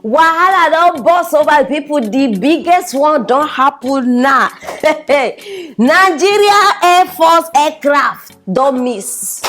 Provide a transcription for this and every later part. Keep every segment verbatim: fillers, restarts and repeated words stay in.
Wahala don burst over, people. The biggest one don happen now. Nigeria Air Force aircraft don miss.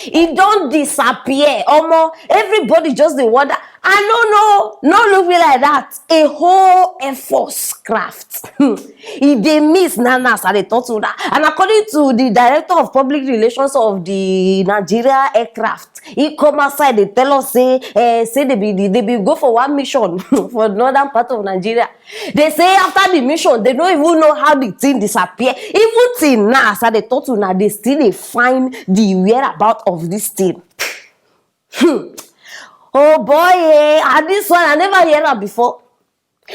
E don disappear. Omo, everybody just dey wonder. I no know. No look me like that. A whole Air Force craft. E dey miss now, now as I dey talk to una. And according to the director of public relations of the Nigeria aircraft, he come outside dey tell us say, eh, say they be, they be go for one mission for northern part of Nigeria. They say after the mission, they don't even know how the thing disappear. Even till now, as I dey talk to una, they still dey find the whereabout of this thing. Hmm. Oh boy, eh, and this one I never hear am before.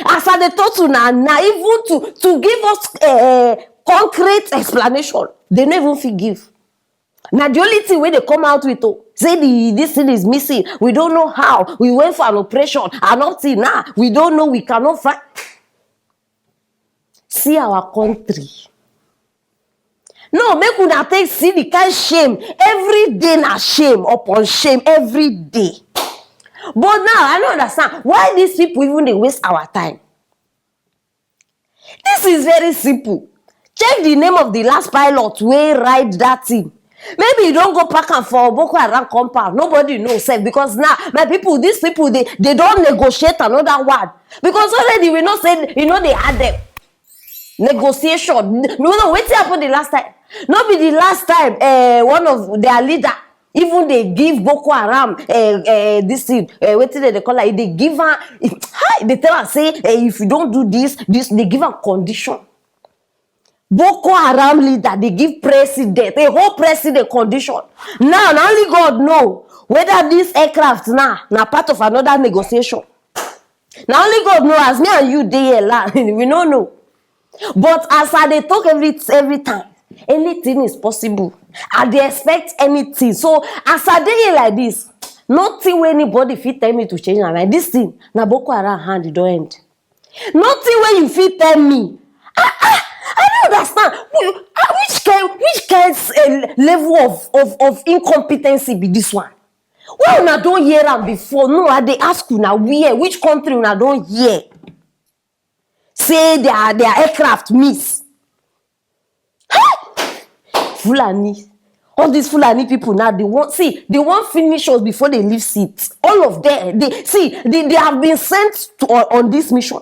As I dey talk to una now, even to, to give us, eh, concrete explanation, they no even fit give. Na the only thing wey they come out with, oh, say the, this thing is missing. We don't know how. We went for an operation and up till now, we don't know. We cannot find. See our country. No, make una take see the kind shame. Every day na shame upon shame every day. But now I no understand why these people even dey waste our time. This is very simple. Check the name of the last pilot wey ride that thing. Maybe you don go pack am for Boko Haram compound. Nobody know sef, because now, my people, these people, they, they don negotiate another one. Because already we know say e no dey hard them. Negotiation. No, no, wetin happen the last time? No be the last time, eh, one of their leader even dey give Boko Haram, eh, eh, this thing, eh, wetin dem dey call am? E dey give am, hi, dey tell am say, eh, if you don't do this, this, they give am condition. Boko Haram leader dey give president, a whole president condition. Now, na only God know whether this aircraft now na part of another negotiation. Na only God know. As me and you dey here, la, we no know. But as I dey talk every, every time, anything is possible. I dey expect anything. So as I dey here like this, nothing wey anybody fit tell me to change my mind. This thing, na Boko Haram hand, e don end. Nothing wey you fit tell me. Ah, ah, I don't understand. Wh-, ah, which kind, which kind, eh, level of, of, of incompetency be this one? Where una don hear am before? No, I dey ask una, where, which country una don hear say their, their aircraft miss? Hey! Fulani. All these Fulani people now, they want, see, they want finish us before they leave seat. All of them, they, see, they, they have been sent to, on, on this mission.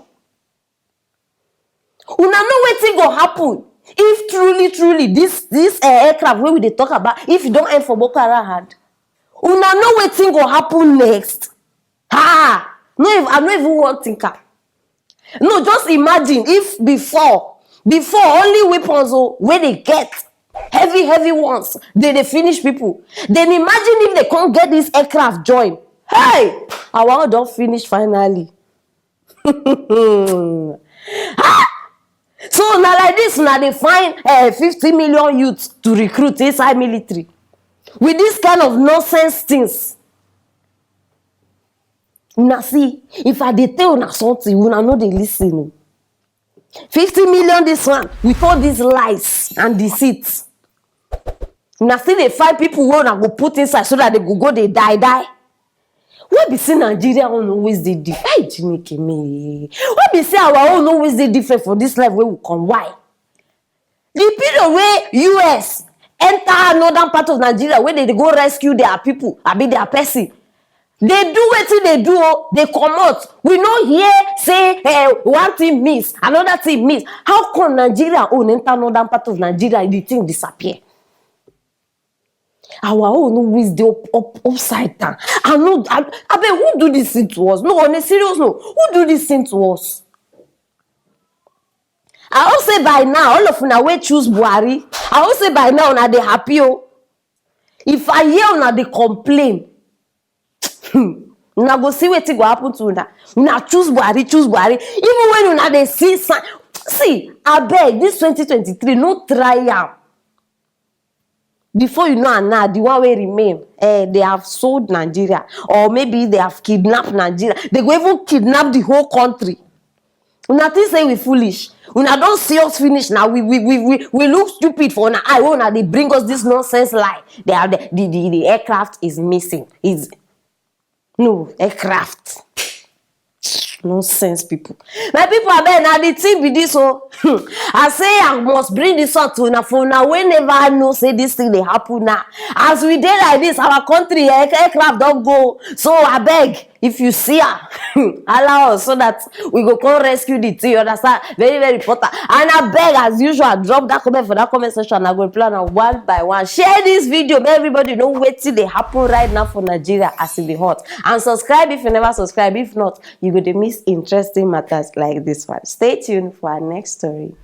Una know wetin go happen if truly, truly this, this, eh, aircraft wey we dey talk about, if e don end for Boko Haram hand? Una know wetin go happen next? Ha! No, if, I no even wan think am. No, just imagine if before, before only weapons, oh, wey they get, heavy, heavy ones, they, they finish people. Then imagine if they can't get this aircraft join. Hey! Our own don finish finally. Ah! So na like this, una dey find, eh, fifty million youths to recruit inside military with this kind of nonsense things. Una see, if I dey tell una something, una no dey listen o. Fifty million this one, with all these lies and deceit. Una still dey find people wey una go put inside so that they go go dey die die. Why be say Nigeria own always dey different? Hey, Chineke me. Why be say our own always dey different for this life wey we come? Why? The period wey U S enter northern part of Nigeria, wey they dey go rescue their people, abi their person, they do wetin they do o, they comot. We no hear say, eh, one thing miss, another thing miss. How come Nigeria own enter northern part of Nigeria, the thing disappear? Our own always dey up, up, upside down. I no, I, abeg, who do this thing to us? No, on a serious note, who do this thing to us? I hope say by now, all of una wey choose Buhari, I hope say by now una dey happy o. If I hear una dey complain, hmm, una go see wetin go happen to una. Una choose Buhari, choose Buhari. Even when una dey see sign, see, abeg, this twenty twenty-three, no try am. Before you know am now, the one wey remain, eh, they have sold Nigeria, or maybe they have kidnapped Nigeria. They go even kidnap the whole country. Una think say we foolish? Una don see us finish now. We, we, we, we, we look stupid for una eye wey una dey bring us this nonsense lie. They are the, the, the, the aircraft is missing. Is no aircraft. Nonsense people. My people, abeg, na the thing be this o. I say I must bring this out to una, for una wey never know say this thing dey happen now. As we dey like this, our country, eh, aircraft don go. So abeg, if you see am, allow us so that we go come rescue the thing, you understand? Very, very important. And abeg, as usual, drop that comment for that comment section. I go reply am one by one. Share this video, make everybody know wetin dey happen right now for Nigeria as e dey hot. And subscribe if you never subscribe. If not, you go dey miss interesting matters like this one. Stay tuned for our next story.